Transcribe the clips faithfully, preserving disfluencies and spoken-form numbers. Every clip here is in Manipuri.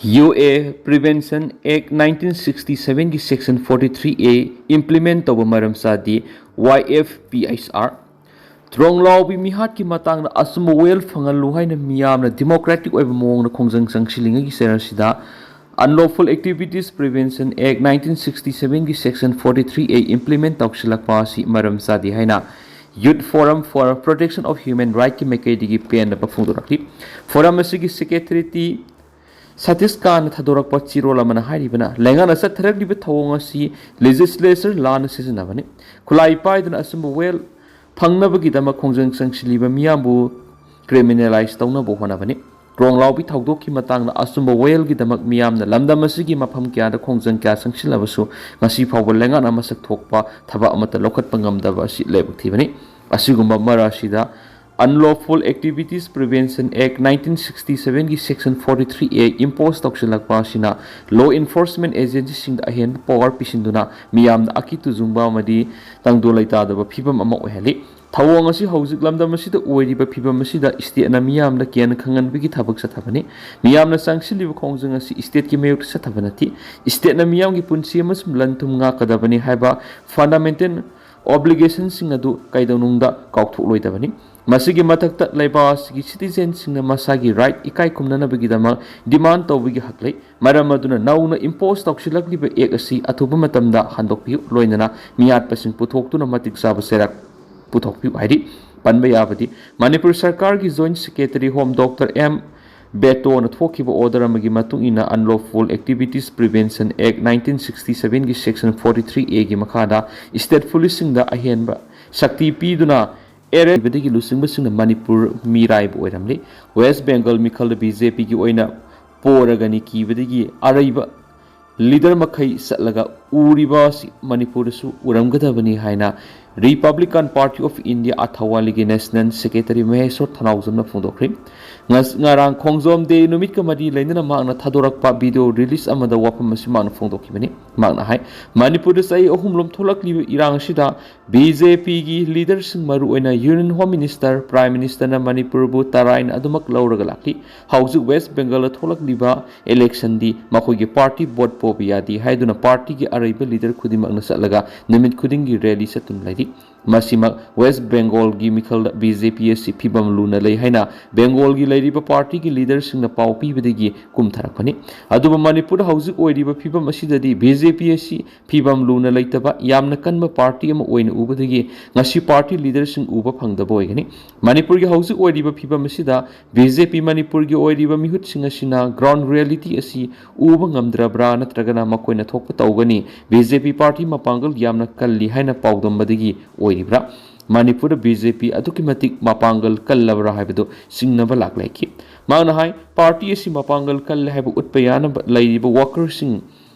U A Prevention Act nineteen sixty seven ꯒꯤ Section forty three A implement ꯇꯧꯕ ꯃꯔꯝ ꯆꯥꯗꯦ, Y F P H R꯫ ꯇ꯭ꯔꯣꯡꯂꯥꯎꯕꯤ ꯃꯤꯍꯥꯠꯀꯤ ꯃꯇꯥꯡꯗ ꯑꯆꯨꯝꯕ ꯋꯥꯌꯦꯜ ꯐꯪꯍꯜꯂꯨ ꯍꯥꯏꯅ ꯃꯤꯌꯥꯝꯅ democratic ꯑꯣꯏꯕ ꯃꯑꯣꯡꯗ ꯈꯣꯡꯖꯪ ꯆꯪꯁꯤꯜꯂꯤꯉꯩꯒꯤ ꯆꯩꯔꯛꯁꯤꯗ, Unlawful Activities Prevention Act nineteen sixty seven ꯒꯤ Section forty three A implement ꯇꯧꯁꯤꯜꯂꯛꯄ ꯑꯁꯤ ꯃꯔꯝ ꯆꯥꯗꯦ ꯍꯥꯏꯅ Youth Forum for Protection of Human Right ꯀꯤ ꯃꯥꯏꯀꯩꯗꯒꯤ ꯄꯦꯟꯗꯕ ꯐꯣꯡꯗꯣꯔꯛꯂꯤ꯫ Forum ꯑꯁꯤꯒꯤ secretary ꯁꯇꯤꯁ ꯀꯥꯟꯅ ꯊꯥꯗꯣꯔꯛꯄ ꯆꯦꯔꯣꯜ ꯑꯃꯅ ꯍꯥꯏꯔꯤꯕꯅ, ꯂꯩꯉꯥꯛꯅ ꯆꯠꯊꯔꯛꯂꯤꯕ ꯊꯧꯑꯣꯡ ꯑꯁꯤ legislature ꯂꯥꯟꯅ ꯁꯤꯖꯤꯟꯅꯕꯅꯤ꯫ ꯈꯨꯠꯂꯥꯏ ꯄꯥꯏꯗꯨꯅ ꯑꯆꯨꯝꯕ ꯋꯥꯌꯦꯜ ꯐꯪꯅꯕꯒꯤꯗꯃꯛ ꯈꯣꯡꯖꯪ ꯆꯪꯁꯤꯜꯂꯤꯕ ꯃꯤꯌꯥꯝꯕꯨ criminalize ꯇꯧꯅꯕ ꯍꯣꯠꯅꯕꯅꯤ꯫ ꯇ꯭ꯔꯣꯡꯂꯥꯎꯕꯤ ꯊꯧꯗꯣꯛꯀꯤ ꯃꯇꯥꯡꯗ ꯑꯆꯨꯝꯕ ꯋꯥꯌꯦꯜꯒꯤꯗꯃꯛ ꯃꯤꯌꯥꯝꯅ ꯂꯝꯗꯝ ꯑꯁꯤꯒꯤ ꯃꯐꯝ ꯀꯌꯥꯗ ꯈꯣꯡꯖꯪ ꯀꯌꯥ ꯆꯪꯁꯤꯜꯂꯕꯁꯨ, ꯉꯁꯤ ꯐꯥꯎꯕ ꯂꯩꯉꯥꯛꯅ ꯃꯁꯛ ꯊꯣꯛꯄ ꯊꯕꯛ ꯑꯃꯠꯇ ꯂꯧꯈꯠꯄ ꯉꯝꯗꯕ ꯑꯁꯤ ꯂꯥꯏꯕꯛ ꯊꯤꯕꯅꯤ꯫ ꯑꯁꯤꯒꯨꯝꯕ ꯃꯔꯛ ꯑꯁꯤꯗ Unlawful Activities Prevention Act nineteen sixty seven ꯒꯤ Section forty three A impose ꯇꯧꯁꯤꯜꯂꯛꯄ ꯑꯁꯤꯅ law enforcement agency ꯁꯤꯡꯗ ꯑꯍꯦꯟꯕ power ꯄꯤꯁꯤꯟꯗꯨꯅ ꯃꯤꯌꯥꯝꯗ ꯑꯀꯤ ꯇꯨꯖꯨꯡꯕ ꯑꯃꯗꯤ ꯇꯪꯗꯨ ꯂꯩꯇꯥꯗꯕ ꯐꯤꯕꯝ ꯑꯃ ꯑꯣꯏꯍꯜꯂꯤ꯫ ꯊꯧꯑꯣꯡ ꯑꯁꯤ ꯍꯧꯖꯤꯛ ꯂꯝꯗꯝ ꯑꯁꯤꯗ ꯑꯣꯏꯔꯤꯕ ꯐꯤꯕꯝ ꯑꯁꯤꯗ state ꯅ ꯃꯤꯌꯥꯝꯗ ꯀꯤꯍꯟ ꯈꯪꯍꯟꯕꯒꯤ ꯊꯕꯛ ꯆꯠꯊꯕꯅꯤ꯫ ꯃꯤꯌꯥꯝꯅ ꯆꯪꯁꯤꯜꯂꯤꯕ ꯈꯣꯡꯖꯪ ꯑꯁꯤ state ꯀꯤ ꯃꯥꯌꯣꯛꯇ ꯆꯠꯊꯕ ꯅꯠꯇꯦ꯫ State ꯅ ꯃꯤꯌꯥꯝꯒꯤ ꯄꯨꯟꯁꯤ ꯑꯃꯁꯨꯡ ꯂꯟ ꯊꯨꯝ ꯉꯥꯛꯀꯗꯕꯅꯤ ꯍꯥꯏꯕ fundamental obligation ꯁꯤꯡ ꯑꯗꯨ ꯀꯩꯗꯧꯅꯨꯡꯗ ꯀꯥꯎꯊꯣꯛꯂꯣꯏꯗꯕꯅꯤ꯫ ꯃꯁꯤꯒꯤ ꯃꯊꯛꯇ, ꯂꯩꯕꯥꯛ ꯑꯁꯤꯒꯤ citizen ꯁꯤꯡꯅ ꯃꯁꯥꯒꯤ right ꯏꯀꯥꯏ ꯈꯨꯝꯅꯅꯕꯒꯤꯗꯃꯛ demand ꯇꯧꯕꯒꯤ ꯍꯛ ꯂꯩ꯫ ꯃꯔꯝ ꯑꯗꯨꯅ ꯅꯧꯅ impose ꯇꯧꯁꯤꯜꯂꯛꯂꯤꯕ act ꯑꯁꯤ ꯑꯊꯨꯕ ꯃꯇꯝꯗ ꯍꯟꯗꯣꯛꯄꯤꯌꯨ, ꯂꯣꯏꯅꯅ ꯃꯤꯍꯥꯠꯄꯁꯤꯡ ꯄꯨꯊꯣꯛꯇꯨꯅ ꯃꯇꯤꯛ ꯆꯥꯕ ꯆꯩꯔꯥꯛ ꯄꯨꯊꯣꯛꯄꯤꯌꯨ ꯍꯥꯏꯔꯤ꯫ ꯄꯟꯕ ꯌꯥꯕꯗꯤ, ꯃꯅꯤꯄꯨꯔ ꯁꯔꯀꯥꯔꯒꯤ Joint Secretary Home Doctor M ꯕꯦꯇꯣꯅ ꯊꯣꯛꯈꯤꯕ order ꯑꯃꯒꯤ ꯃꯇꯨꯡ ꯏꯟꯅ, Unlawful Activities Prevention Act nineteen sixty seven ꯒꯤ Section forty three A ꯒꯤ ꯃꯈꯥꯗ state police ꯁꯤꯡꯗ ꯑꯍꯦꯟꯕ ꯁꯛꯇꯤ ꯄꯤꯗꯨꯅ arrest ꯇꯧꯕꯗꯒꯤ ꯂꯨꯆꯤꯡꯕꯁꯤꯡꯅ Manipur ꯃꯤꯔꯥꯏꯕ ꯑꯣꯏꯔꯝꯂꯤ꯫ West Bengal ꯃꯤꯈꯜꯗ B J P ꯒꯤ ꯑꯣꯏꯅ ꯄꯣꯔꯒꯅꯤ ꯀꯤꯕꯗꯒꯤ ꯑꯔꯩꯕ leader ꯃꯈꯩ ꯆꯠꯂꯒ ꯎꯔꯤꯕ ꯑꯁꯤ ꯃꯅꯤꯄꯨꯔꯗꯁꯨ ꯎꯔꯝꯒꯗꯕꯅꯤ ꯍꯥꯏꯅ Republican Party of India ꯑꯊꯋꯥꯂꯤꯒꯤ National Secretary ꯃꯍꯦꯁꯣꯔ ꯊꯅꯥꯎꯖꯝꯅ ꯐꯣꯡꯗꯣꯛꯈ꯭ꯔꯦ꯫ ꯉꯁ-, ꯉꯔꯥꯡ ꯈꯣꯡꯖꯣꯝ ꯗꯦ ꯅꯨꯃꯤꯠꯀ ꯃꯔꯤ ꯂꯩꯅꯅ ꯃꯍꯥꯛꯅ ꯊꯥꯗꯣꯔꯛꯄ ꯚꯤꯗꯤꯑꯣ ꯔꯤꯂꯤꯁ ꯑꯃꯗ ꯋꯥꯐꯝ ꯑꯁꯤ ꯃꯍꯥꯛꯅ ꯐꯣꯡꯗꯣꯛꯈꯤꯕꯅꯤ꯫ ꯃꯍꯥꯛꯅ ꯍꯥꯏ, ꯃꯅꯤꯄꯨꯔꯗ ꯆꯍꯤ ꯑꯍꯨꯝꯂꯣꯝ ꯊꯣꯛꯂꯛꯂꯤꯕ ꯏꯔꯥꯡ ꯑꯁꯤꯗ ꯕꯤ ꯖꯦ ꯄꯤꯒꯤ ꯂꯤꯗꯔꯁꯤꯡ, ꯃꯔꯨꯑꯣꯏꯅ ꯌꯨꯅꯤꯌꯟ ꯍꯣꯝ ꯃꯤꯅꯤꯁꯇꯔ, ꯄ꯭ꯔꯥꯏꯝ ꯃꯤꯅꯤꯁꯇꯔꯅ ꯃꯅꯤꯄꯨꯔꯕꯨ ꯇꯔꯥꯏꯅ ꯑꯗꯨꯃꯛ ꯂꯧꯔꯒ ꯂꯥꯛꯂꯤ꯫ ꯍꯧꯖꯤꯛ ꯋꯦꯁ ꯕꯦꯡꯒꯜꯗ ꯊꯣꯛꯂꯛꯂꯤꯕ ꯏꯂꯦꯛꯁꯟꯗꯤ ꯃꯈꯣꯏꯒꯤ ꯄꯥꯔꯇꯤ ꯚꯣꯠ ꯄꯣꯕ ꯌꯥꯗꯦ ꯍꯥꯏꯗꯨꯅ ꯄꯥꯔꯇꯤꯒꯤ ꯑꯔꯩꯕ ꯂꯤꯗꯔ ꯈꯨꯗꯤꯡꯃꯛꯅ ꯆꯠꯂꯒ ꯅꯨꯃꯤꯠ ꯈꯨꯗꯤꯡꯒꯤ ꯔꯦꯂꯤ ꯆꯠꯇꯨꯅ ꯂꯩꯔꯤ꯫ ꯃꯁꯤꯃꯛ ꯋꯦꯁ ꯕꯦꯡꯒꯣꯜꯒꯤ ꯃꯤꯈꯜꯗ ꯕꯤ ꯖꯦ ꯄꯤ ꯑꯁꯤ ꯐꯤꯕꯝ ꯂꯨꯅ ꯂꯩ ꯍꯥꯏꯅ ꯕꯦꯡꯒꯣꯜꯒꯤ ꯂꯩꯔꯤꯕ ꯄꯥꯔꯇꯤꯒꯤ ꯂꯤꯗꯔꯁꯤꯡꯅ ꯄꯥꯎ ꯄꯤꯕꯗꯒꯤ ꯀꯨꯝꯊꯔꯛꯄꯅꯤ꯫ ꯑꯗꯨꯕꯨ ꯃꯅꯤꯄꯨꯔꯗ ꯍꯧꯖꯤꯛ ꯑꯣꯏꯔꯤꯕ ꯐꯤꯕꯝ ꯑꯁꯤꯗꯗꯤ ꯕꯤ ꯖꯦ ꯄꯤ ꯑꯁꯤ ꯐꯤꯕꯝ ꯂꯨꯅ ꯂꯩꯇꯕ, ꯌꯥꯝꯅ ꯀꯟꯕ ꯄꯥꯔꯇꯤ ꯑꯃ ꯑꯣꯏꯅ ꯎꯕꯗꯒꯤ ꯉꯁꯤ ꯄꯥꯔꯇꯤ ꯂꯤꯗꯔꯁꯤꯡ ꯎꯕ ꯐꯪꯗꯕ ꯑꯣꯏꯒꯅꯤ꯫ ꯃꯅꯤꯄꯨꯔꯒꯤ ꯍꯧꯖꯤꯛ ꯑꯣꯏꯔꯤꯕ ꯐꯤꯕꯝ ꯑꯁꯤꯗ ꯕꯤ ꯖꯦ ꯄꯤ ꯃꯅꯤꯄꯨꯔꯒꯤ ꯑꯣꯏꯔꯤꯕ ꯃꯤꯍꯨꯠꯁꯤꯡ ꯑꯁꯤꯅ ꯒ꯭ꯔꯥꯎꯟ ꯔꯤꯌꯦꯂꯤꯇꯤ ꯑꯁꯤ ꯎꯕ ꯉꯝꯗ꯭ꯔꯕ꯭ꯔꯥ, ꯅꯠꯇ꯭ꯔꯒꯅ ꯃꯈꯣꯏꯅ ꯊꯣꯛꯄ ꯇꯧꯒꯅꯤ, ꯕꯤ ꯖꯦ ꯄꯤ ꯄꯥꯔꯇꯤ ꯃꯄꯥꯡꯒꯜ ꯌꯥꯝꯅ ꯀꯜꯂꯤ ꯍꯥꯏꯅ ꯄꯥꯎꯗꯝꯕꯗꯒꯤ ꯑꯣꯏꯔꯤꯕ꯭ꯔꯥ? ꯃꯅꯤꯄꯨꯔꯗ ꯕꯤ ꯖꯦ ꯄꯤ ꯑꯗꯨꯛꯀꯤ ꯃꯇꯤꯛ ꯃꯄꯥꯡꯒꯜ ꯀꯜꯂꯕ꯭ꯔꯥ ꯍꯥꯏꯕꯗꯨ ꯆꯤꯡꯅꯕ ꯂꯥꯛꯂꯦ꯫ ꯃꯍꯥꯛꯅ ꯍꯥꯏ, ꯄꯥꯔꯇꯤ ꯑꯁꯤ ꯃꯄꯥꯡꯒꯜ ꯀꯜꯂꯦ ꯍꯥꯏꯕ ꯎꯠꯄ ꯌꯥꯅꯕ ꯂꯩꯔꯤꯕ ꯋꯥꯀꯔꯁꯤꯡ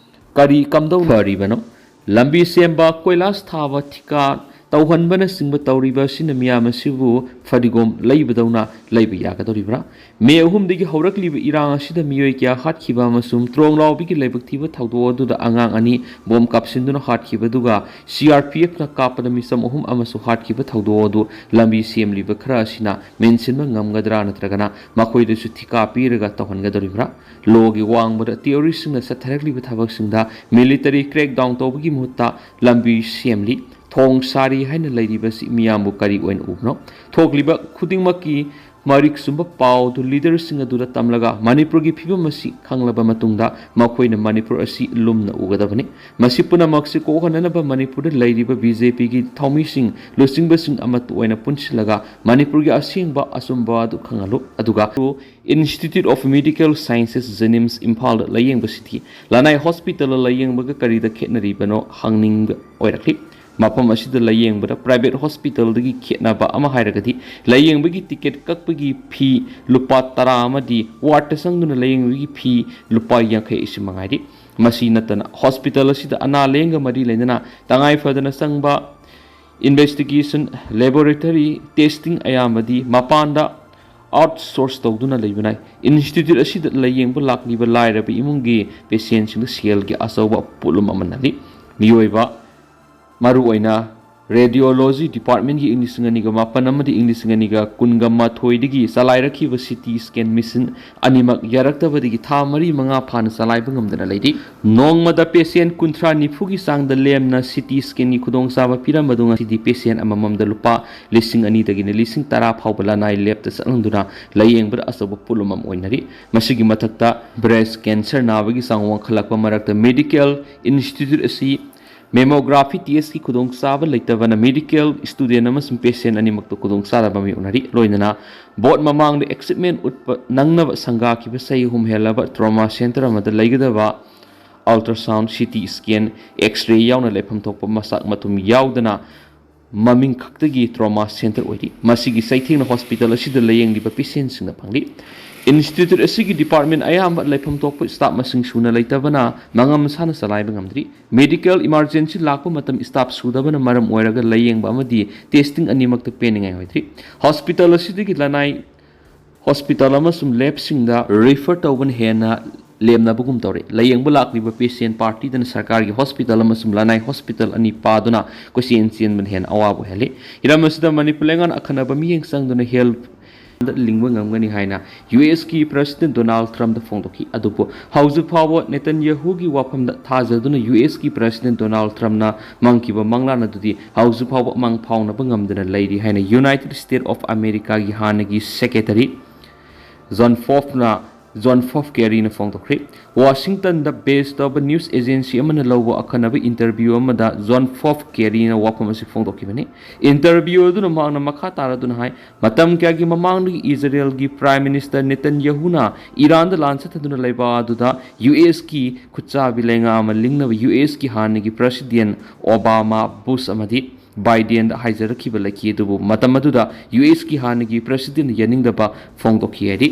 ꯀꯔꯤ ꯀꯝꯗꯧꯅꯔꯤꯕꯅꯣ? ꯂꯝꯕꯤ ꯁꯦꯝꯕ, ꯀꯣꯏꯂꯥꯁ ꯊꯥꯕ, ꯊꯤꯀꯥ ꯇꯧꯍꯟꯕꯅꯆꯤꯡꯕ ꯇꯧꯔꯤꯕ ꯑꯁꯤꯅ ꯃꯤꯌꯥꯝ ꯑꯁꯤꯕꯨ ꯐꯗꯤꯒꯣꯝ ꯂꯩꯕꯗꯧꯅ ꯂꯩꯕ ꯌꯥꯒꯗꯧꯔꯤꯕ꯭ꯔꯥ? ꯃꯦ ꯑꯍꯨꯝꯗꯒꯤ ꯍꯧꯔꯛꯂꯤꯕ ꯏꯔꯥꯡ ꯑꯁꯤꯗ ꯃꯤꯑꯣꯏ ꯀꯌꯥ ꯍꯥꯠꯈꯤꯕ ꯑꯃꯁꯨꯡ ꯇ꯭ꯔꯣꯡꯂꯥꯎꯕꯤꯒꯤ ꯂꯥꯏꯕꯛ ꯊꯤꯕ ꯊꯧꯗꯣꯛ ꯑꯗꯨꯗ ꯑꯉꯥꯡ ꯑꯅꯤ ꯕꯣꯝ ꯀꯥꯞꯁꯤꯟꯗꯨꯅ ꯍꯥꯠꯈꯤꯕ, ꯑꯗꯨꯒ ꯁꯤ ꯑꯥꯔ ꯄꯤ ꯑꯦꯐꯅ ꯀꯥꯞꯄꯗ ꯃꯤꯆꯝ ꯑꯍꯨꯝ ꯑꯃꯁꯨ ꯍꯥꯠꯈꯤꯕ ꯊꯧꯗꯣꯛ ꯑꯗꯨ ꯂꯝꯕꯤ ꯁꯦꯝꯂꯤꯕ ꯈꯔ ꯑꯁꯤꯅ ꯃꯦꯟꯁꯤꯟꯕ ꯉꯝꯒꯗ꯭ꯔꯥ, ꯅꯠꯇ꯭ꯔꯒꯅ ꯃꯈꯣꯏꯗꯁꯨ ꯊꯤꯀꯥ ꯄꯤꯔꯒ ꯇꯧꯍꯟꯒꯗꯧꯔꯤꯕ꯭ꯔꯥ? ꯂꯣꯒꯤ ꯋꯥꯡꯃꯗ ꯇꯦꯔꯣꯔꯤꯁꯁꯤꯡꯅ ꯆꯠꯊꯔꯛꯂꯤꯕ ꯊꯕꯛꯁꯤꯡꯗ ꯃꯤꯂꯤꯇꯔꯤ ꯀ꯭ꯔꯦꯛꯗꯥꯎꯟ ꯇꯧꯕꯒꯤ ꯃꯍꯨꯠꯇ ꯂꯝꯕꯤ ꯁꯦꯝꯂꯤ, ꯊꯣꯡ ꯁꯥꯔꯤ ꯍꯥꯏꯅ ꯂꯩꯔꯤꯕꯁꯤ ꯃꯤꯌꯥꯝꯕꯨ ꯀꯔꯤ ꯑꯣꯏꯅ ꯎꯕꯅꯣ? ꯊꯣꯛꯂꯤꯕ ꯈꯨꯗꯤꯡꯃꯛꯀꯤ ꯃꯔꯤꯛ ꯆꯨꯝꯕ ꯄꯥꯎ ꯑꯗꯨ ꯂꯤꯗꯔꯁꯤꯡ ꯑꯗꯨꯗ ꯇꯝꯂꯒ ꯃꯅꯤꯄꯨꯔꯒꯤ ꯐꯤꯕꯝ ꯑꯁꯤ ꯈꯪꯂꯕ ꯃꯇꯨꯡꯗ ꯃꯈꯣꯏꯅ ꯃꯅꯤꯄꯨꯔ ꯑꯁꯤ ꯂꯨꯝꯅ ꯎꯒꯗꯕꯅꯤ꯫ ꯃꯁꯤ ꯄꯨꯝꯅꯃꯛꯁꯤ ꯀꯣꯛꯍꯟꯅꯅꯕ ꯃꯅꯤꯄꯨꯔꯗ ꯂꯩꯔꯤꯕ ꯕꯤ ꯖꯦ ꯄꯤꯒꯤ ꯊꯧꯃꯤꯁꯤꯡ, ꯂꯨꯆꯤꯡꯕꯁꯤꯡ ꯑꯃꯠꯇ ꯑꯣꯏꯅ ꯄꯨꯟꯁꯤꯜꯂꯒ ꯃꯅꯤꯄꯨꯔꯒꯤ ꯑꯁꯦꯡꯕ ꯑꯆꯨꯝꯕ ꯑꯗꯨ ꯈꯪꯍꯜꯂꯨ꯫ ꯑꯗꯨꯒ Institute of Medical Sciences, ꯖꯦꯅꯤꯝꯁ, ꯏꯝꯐꯥꯜꯗ ꯂꯥꯌꯦꯡꯕꯁꯤꯗꯤ ꯂꯅꯥꯏ ꯍꯣꯁꯄꯤꯇꯥꯜꯗ ꯂꯥꯌꯦꯡꯕꯒ ꯀꯔꯤꯗ ꯈꯦꯠꯅꯔꯤꯕꯅꯣ ꯍꯪꯅꯤꯡꯕ ꯑꯣꯏꯔꯛꯂꯤ꯫ ꯃꯐꯝ ꯑꯁꯤꯗ ꯂꯥꯌꯦꯡꯕꯗ ꯄ꯭ꯔꯥꯏꯚꯦꯠ ꯍꯣꯁꯄꯤꯇꯥꯜꯗꯒꯤ ꯈꯦꯠꯅꯕ ꯑꯃ ꯍꯥꯏꯔꯒꯗꯤ ꯂꯥꯌꯦꯡꯕꯒꯤ ꯇꯤꯀꯦꯠ ꯀꯛꯄꯒꯤ ꯐꯤ ꯂꯨꯄꯥ ꯇꯔꯥ ꯑꯃꯗꯤ ꯋꯥꯔꯗꯇ ꯆꯪꯗꯨꯅ ꯂꯥꯌꯦꯡꯕꯒꯤ ꯐꯤ ꯂꯨꯄꯥ ꯌꯥꯡꯈꯩ ꯑꯁꯤ ꯃꯉꯥꯏꯔꯤ꯫ ꯃꯁꯤ ꯅꯠꯇꯅ ꯍꯣꯁꯄꯤꯇꯥꯜ ꯑꯁꯤꯗ ꯑꯅꯥ ꯂꯥꯌꯦꯡꯒ ꯃꯔꯤ ꯂꯩꯅꯅ ꯇꯉꯥꯏ ꯐꯗꯅ ꯆꯪꯕ ꯏꯟꯚꯦꯁꯇꯤꯒꯦꯁꯟ, ꯂꯦꯕꯣꯔꯦꯇꯔꯤ ꯇꯦꯁꯇꯤꯡ ꯑꯌꯥꯝꯕꯗꯤ ꯃꯄꯥꯟꯗ ꯑꯥꯎꯠꯁꯣꯔꯁ ꯇꯧꯗꯨꯅ ꯂꯩꯕꯅ ꯏꯟꯁꯇꯤꯇ꯭ꯌꯨꯠ ꯑꯁꯤꯗ ꯂꯥꯌꯦꯡꯕ ꯂꯥꯛꯂꯤꯕ ꯂꯥꯏꯔꯕ ꯏꯃꯨꯡꯒꯤ ꯄꯦꯁꯦꯟꯁꯤꯡꯗ ꯁꯦꯜꯒꯤ ꯑꯆꯧꯕ ꯄꯣꯠꯂꯨꯝ ꯑꯃ ꯅꯜꯂꯤ꯫ ꯃꯤꯑꯣꯏꯕ, ꯃꯔꯨꯑꯣꯏꯅ ꯔꯦꯗꯤꯑꯣꯂꯣꯖꯤ ꯗꯤꯄꯥꯔꯠꯃꯦꯟꯒꯤ ꯏꯪ ꯂꯤꯁꯤꯡ ꯑꯅꯤꯒ ꯃꯥꯄꯟ ꯑꯃꯗꯤ ꯏꯪ ꯂꯤꯁꯤꯡ ꯑꯅꯤꯒ ꯀꯨꯟꯒ ꯃꯥꯊꯣꯏꯗꯒꯤ ꯆꯂꯥꯏꯔꯛꯈꯤꯕ ꯁꯤ ꯇꯤ ꯁ꯭ꯀꯦꯟ ꯃꯦꯁꯤꯟ ꯑꯅꯤꯃꯛ ꯌꯥꯔꯛꯇꯕꯗꯒꯤ ꯊꯥ ꯃꯔꯤ ꯃꯉꯥ ꯐꯥꯅ ꯆꯂꯥꯏꯕ ꯉꯝꯗꯅ ꯂꯩꯔꯤ꯫ ꯅꯣꯡꯃꯗ ꯄꯦꯁꯦꯟ ꯀꯨꯟꯊ꯭ꯔꯥ ꯅꯤꯐꯨꯒꯤ ꯆꯥꯡꯗ ꯂꯦꯝꯅ ꯁꯤ ꯇꯤ ꯁ꯭ꯀꯦꯟꯒꯤ ꯈꯨꯗꯣꯡꯆꯥꯕ ꯄꯤꯔꯝꯕꯗꯨ ꯉꯁꯤꯗꯤ ꯄꯦꯁꯦꯟ ꯑꯃꯃꯝꯗ ꯂꯨꯄꯥ ꯂꯤꯁꯤꯡ ꯑꯅꯤꯗꯒꯤꯅ ꯂꯤꯁꯤꯡ ꯇꯔꯥ ꯐꯥꯎꯕ ꯂꯅꯥꯏ ꯂꯦꯞꯇ ꯆꯠꯍꯟꯗꯨꯅ ꯂꯥꯌꯦꯡꯕꯗ ꯑꯆꯧꯕ ꯄꯣꯠꯂꯨꯝ ꯑꯃ ꯑꯣꯏꯅꯔꯤ꯫ ꯃꯁꯤꯒꯤ ꯃꯊꯛꯇ, ꯕ꯭ꯔꯦꯁ ꯀꯦꯟꯁꯔ ꯅꯥꯕꯒꯤ ꯆꯥꯡ ꯋꯥꯡꯈꯠꯂꯛꯄ ꯃꯔꯛꯇ ꯃꯦꯗꯤꯀꯦꯜ ꯏꯟꯁꯇꯤꯇ꯭ꯌꯨꯠ ꯑꯁꯤ ꯃꯦꯃꯣꯒ꯭ꯔꯥꯐꯤ ꯇꯦꯁꯀꯤ ꯈꯨꯗꯣꯡꯆꯥꯕ ꯂꯩꯇꯕꯅ ꯃꯦꯗꯤꯀꯦꯜ ꯁ꯭ꯇꯨꯗꯦꯟ ꯑꯃꯁꯨꯡ ꯄꯦꯁꯦꯟ ꯑꯅꯤꯃꯛꯇ ꯈꯨꯗꯣꯡꯆꯥꯗꯕ ꯃꯥꯌꯣꯛꯅꯔꯤ꯫ ꯂꯣꯏꯅꯅ ꯕꯣꯔꯗ ꯃꯃꯥꯡꯗ ꯑꯦꯛꯁꯤꯞꯃꯦꯟ ꯎꯠꯄ ꯅꯪꯅꯕ ꯁꯪꯒꯥꯈꯤꯕ ꯆꯍꯤ ꯑꯍꯨꯝ ꯍꯦꯜꯂꯕ ꯇ꯭ꯔꯣꯃꯥ ꯁꯦꯟꯇꯔ ꯑꯃꯗ ꯂꯩꯒꯗꯕ ultrasound, C T scan, X-ray ꯌꯥꯎꯅ ꯂꯩꯐꯝ ꯊꯣꯛꯄ ꯃꯆꯥꯛ ꯃꯊꯨꯝ ꯌꯥꯎꯗꯅ ꯃꯃꯤꯡ ꯈꯛꯇꯒꯤ ꯇ꯭ꯔꯣꯃꯥ ꯁꯦꯟꯇꯔ ꯑꯣꯏꯔꯤ꯫ ꯃꯁꯤꯒꯤ ꯆꯩꯊꯦꯡꯅ ꯍꯣꯁꯄꯤꯇꯥꯜ ꯑꯁꯤꯗ ꯂꯥꯌꯦꯡꯂꯤꯕ ꯄꯦꯁꯦꯟꯁꯤꯡꯅ ꯐꯪꯂꯤ꯫ ꯏꯟꯁꯇꯤꯇ꯭ꯌꯨꯠ ꯑꯁꯤꯒꯤ ꯗꯤꯄꯥꯔꯠꯃꯦꯟ ꯑꯌꯥꯝꯕ ꯂꯩꯐꯝ ꯊꯣꯛꯄ ꯁ꯭ꯇꯥꯐ ꯃꯁꯤꯡ ꯁꯨꯅ ꯂꯩꯇꯕꯅ ꯃꯉꯝ ꯁꯥꯅ ꯆꯂꯥꯏꯕ ꯉꯝꯗ꯭ꯔꯤ꯫ ꯃꯦꯗꯤꯀꯦꯜ ꯏꯃꯥꯔꯖꯦꯟꯁꯤ ꯂꯥꯛꯄ ꯃꯇꯝ ꯁ꯭ꯇꯥꯐ ꯁꯨꯗꯕꯅ ꯃꯔꯝ ꯑꯣꯏꯔꯒ ꯂꯥꯌꯦꯡꯕ ꯑꯃꯗꯤ ꯇꯦꯁꯇꯤꯡ ꯑꯅꯤꯃꯛꯇ ꯄꯦꯟꯅꯤꯡꯉꯥꯏ ꯑꯣꯏꯗ꯭ꯔꯤ꯫ ꯍꯣꯁꯄꯤꯇꯥꯜ ꯑꯁꯤꯗꯒꯤ ꯂꯅꯥꯏ ꯍꯣꯁꯄꯤꯇꯥꯜ ꯑꯃꯁꯨꯡ ꯂꯦꯕꯁꯤꯡꯗ ꯔꯤꯐꯔ ꯇꯧꯕꯅ ꯍꯦꯟꯅ ꯂꯦꯝꯅꯕꯒꯨꯝ ꯇꯧꯔꯦ꯫ ꯂꯥꯌꯦꯡꯕ ꯂꯥꯛꯂꯤꯕ ꯄꯦꯁꯦꯟ ꯄꯥꯔꯇꯤꯗꯅ ꯁꯔꯀꯥꯔꯒꯤ ꯍꯣꯁꯄꯤꯇꯥꯜ ꯑꯃꯁꯨꯡ ꯂꯅꯥꯏ ꯍꯣꯁꯄꯤꯇꯥꯜ ꯑꯅꯤ ꯄꯥꯗꯨꯅ ꯀꯣꯏꯆꯦꯟ ꯆꯦꯟꯕꯅ ꯍꯦꯟꯅ ꯑꯋꯥꯕ ꯑꯣꯏꯍꯜꯂꯤ꯫ ꯍꯤꯔꯝ ꯑꯁꯤꯗ ꯃꯅꯤꯄꯨꯔ ꯂꯩꯉꯥꯛꯅ ꯑꯈꯟꯅꯕ ꯃꯤꯠꯌꯦꯡ ꯆꯪꯗꯨꯅ ꯍꯦꯜꯊ ꯂꯤꯡꯕ ꯉꯝꯒꯅꯤ ꯍꯥꯏꯅ ꯌꯨ ꯑꯦꯁꯀꯤ ꯄ꯭ꯔꯁꯤꯗꯦꯟ ꯗꯣꯅꯥꯜꯗ ꯇ꯭ꯔꯝꯞꯇ ꯐꯣꯡꯗꯣꯛꯈꯤ꯫ ꯑꯗꯨꯕꯨ ꯍꯧꯖꯤꯛ ꯐꯥꯎꯕ ꯅꯦꯇꯟꯌꯥꯍꯨꯒꯤ ꯋꯥꯐꯝꯗ ꯊꯥꯖꯗꯨꯅ ꯌꯨ ꯑꯦꯁꯀꯤ ꯄ꯭ꯔꯁꯤꯗꯦꯟ ꯗꯣꯅꯥꯜꯗ ꯇ꯭ꯔꯝꯞꯅ ꯃꯪꯈꯤꯕ ꯃꯪꯂꯥꯟ ꯑꯗꯨꯗꯤ ꯍꯧꯖꯤꯛ ꯐꯥꯎꯕ ꯃꯪ ꯐꯥꯎꯅꯕ ꯉꯝꯗꯅ ꯂꯩꯔꯤ ꯍꯥꯏꯅ ꯌꯨꯅꯥꯏꯇꯦꯗ ꯁ꯭ꯇꯦꯠ ꯑꯣꯐ ꯑꯃꯦꯔꯤꯀꯥꯒꯤ ꯍꯥꯟꯅꯒꯤ ꯁꯦꯀ꯭ꯔꯦꯇꯔꯤ ꯖꯣꯟ ꯐꯣꯐꯅ, ꯖꯣꯟ ꯐꯣꯐ ꯀꯦꯔꯤꯅ ꯐꯣꯡꯗꯣꯛꯈ꯭ꯔꯤ꯫ ꯋꯥꯁꯤꯡꯇꯟꯗ ꯕꯦꯁ ꯇꯧꯕ ꯅ꯭ꯌꯨꯁ ꯑꯦꯖꯦꯟꯁꯤ ꯑꯃꯅ ꯂꯧꯕ ꯑꯈꯟꯅꯕ ꯏꯟꯇꯔꯚ꯭ꯌꯨ ꯑꯃꯗ ꯖꯣꯟ ꯐꯣꯐ ꯀꯦꯔꯤꯅ ꯋꯥꯐꯝ ꯑꯁꯤ ꯐꯣꯡꯗꯣꯛꯈꯤꯕꯅꯤ꯫ ꯏꯟꯇꯔꯚ꯭ꯌꯨ ꯑꯗꯨꯅ ꯃꯍꯥꯛꯅ ꯃꯈꯥ ꯇꯥꯔꯗꯨꯅ ꯍꯥꯏ, ꯃꯇꯝ ꯀꯌꯥꯒꯤ ꯃꯃꯥꯡꯗꯒꯤ ꯏꯖꯔꯦꯜꯒꯤ ꯄ꯭ꯔꯥꯏꯝ ꯃꯤꯅꯤꯁꯇꯔ ꯅꯦꯇꯟꯌꯥꯍꯨꯅ ꯏꯔꯥꯟꯗ ꯂꯥꯟ ꯆꯠꯊꯗꯨꯅ ꯂꯩꯕ ꯑꯗꯨꯗ ꯌꯨ ꯑꯦꯁꯀꯤ ꯈꯨꯠꯆꯥꯕꯤ ꯂꯩꯉꯥꯛ ꯑꯃ ꯂꯤꯡꯅꯕ ꯌꯨ ꯑꯦꯁꯀꯤ ꯍꯥꯟꯅꯒꯤ ꯄ꯭ꯔꯁꯤꯗꯦꯟ ꯑꯣꯕꯥꯃꯥ, ꯕꯨꯁ ꯑꯃꯗꯤ ꯕꯥꯏꯗꯦꯟꯗ ꯍꯥꯏꯖꯔꯛꯈꯤꯕ ꯂꯩꯈꯤ꯫ ꯑꯗꯨꯕꯨ ꯃꯇꯝ ꯑꯗꯨꯗ ꯌꯨ ꯑꯦꯁꯀꯤ ꯍꯥꯟꯅꯒꯤ ꯄ꯭ꯔꯁꯤꯗꯦꯟ ꯌꯥꯅꯤꯡꯗꯕ ꯐꯣꯡꯗꯣꯛꯈꯤ ꯍꯥꯏꯔꯤ꯫